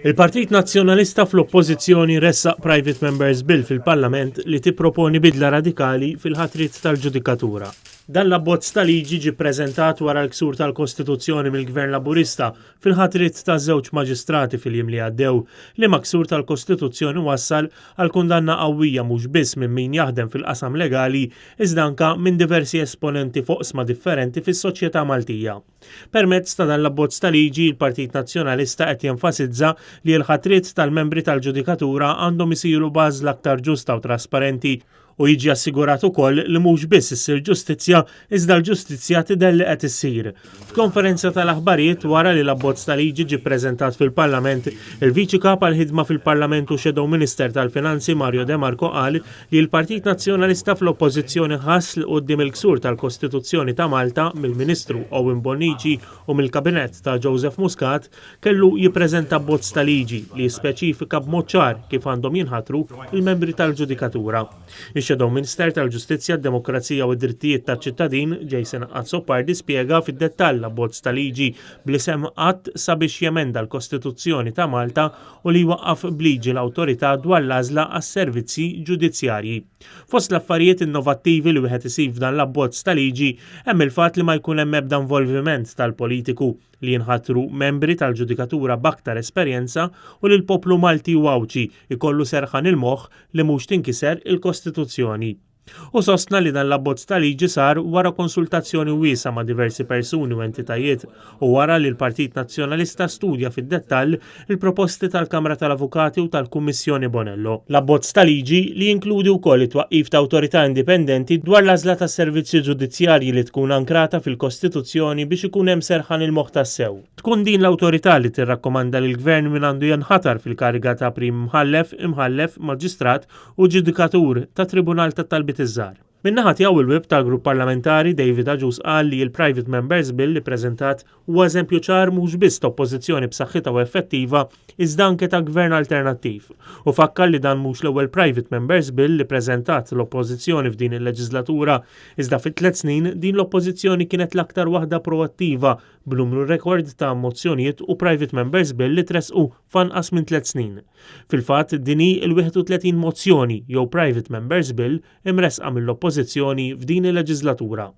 Il-Partit Nazzjonalista fl-Oppożizzjoni ressaq Private Members Bill fil-Parlament li tipproponi bidla radikali fil-ħatriet tal-ġudikatura. Dan l-abbozz ta' liġi ġie ppreżentat wara l-ksur tal-Kostituzzjoni mill-Gvern Laburista fil-ħatriet ta' żewġ maġistrati fil-jiem li għaddew, liema ksur tal-Kostituzzjoni wassal għal kundanna qawwija mhux biss minn min jaħdem fil-qasam legali iżda anke minn diversi esponenti f'oqsma differenti fis-soċjetà Maltija. Permezz ta' dan l-abbozz ta' liġi, il-Partit Nazzjonalista qed jenfasizza li l-ħatriet tal-membri tal-ġudikatura għandhom isiru b'għażla aktar ġusta u trasparenti u jiġi assigurat ukoll li mhux biss issir ġustizzja iżda l-ġustizzja tidher li qed issir. F'konferenza tal-aħbarijiet wara li l-abbozz ta' liġi ġie ppreżentat fil-Parlament, il-Viċi Kap għall-Ħidma fil-Parlament u Shadow Minister tal-Finanzi Mario De Marco qal li l-Partit Nazzjonalista fl-Oppożizzjoni ħass li quddiem il-ksur tal-Kostituzzjoni ta' Malta mill-Ministru Owen Bonnici u mill-Kabinett ta' Joseph Muscat kellu jippreżenta abbozz ta' liġi li jispeċifika b'mod ċar kif għandhom jinħatru l-membri tal-ġudikatura. Ix-Shadow Minster tal-Ġustizzja, d-Demokrazija u d-Drittijiet taċ-Ċittadin, Jason Azzopardi spjega fid-dettall l-abbozz ta' liġi bl-isem Att sabiex jemenda l-Kostituzzjoni ta' Malta u li jwaqqaf b'liġi l-Awtorità dwar l-Għażla għas-Servizzi Ġudizzjarji. Fost l-affarijiet innovattivi li wieħed isib f'dan l-abbozz ta' liġi hemm il-fatt li ma jkun hemm ebda involviment tal-politiku, li jinħatru membri tal-ġudikatura b'aktar esperjenza u li l-poplu Malti u Għawdxi jkollu serħan il-moħħ li mhux tinkiser il-Kostituzzjoni. Hu sostna li dan l-abbozz ta' liġi sar wara konsultazzjoni wiesgħa ma' diversi persuni u entitajiet u wara li l-Partit Nazzjonalista studja fid-dettall il-proposti tal-Kamra tal-Avukati u tal-Kummissjoni Bonello. L-abbozz ta' liġi, li jinkludi wkoll it-twaqqif ta' awtorità indipendenti dwar l-għażla tas-servizzi ġudizzjarji li tkun ankrata fil-Kostituzzjoni biex ikun hemm serħan il-moħħ tassew. Tkun din l-awtorità li tirrakkomanda lill-Gvern min għandu jinħatar fil-kariga ta' Prim Imħallef, Imħallef, Maġistrat u ġudikatur tat-Tribunal tat-Talbiet iż-Żgħar. Min-naħa tiegħu il-Whip tal-Grupp Parlamentari David Agius qal li l-Private Members Bill li ppreżentat huwa eżempju ċar mhux biss ta' Oppożizzjoni b'saħħitha u effettiva iżda anke ta' Gvern alternattiv u fakkar li dan mhux l-ewwel Private Members Bill li ppreżentat l-Oppożizzjoni f'din il-leġiżlatura iżda fi tlett snin din l-Oppożizzjoni kienet l-aktar waħda proattiva b'numru rekord ta' mozzjonijiet u Private Members Bill li tressqu f'anqas minn tlett snin. Fil-fatt, din hi l-31 mozzjoni jew Private Members Bill imressqa mill-Oppożizzjoni f'din il-leġiżlatura.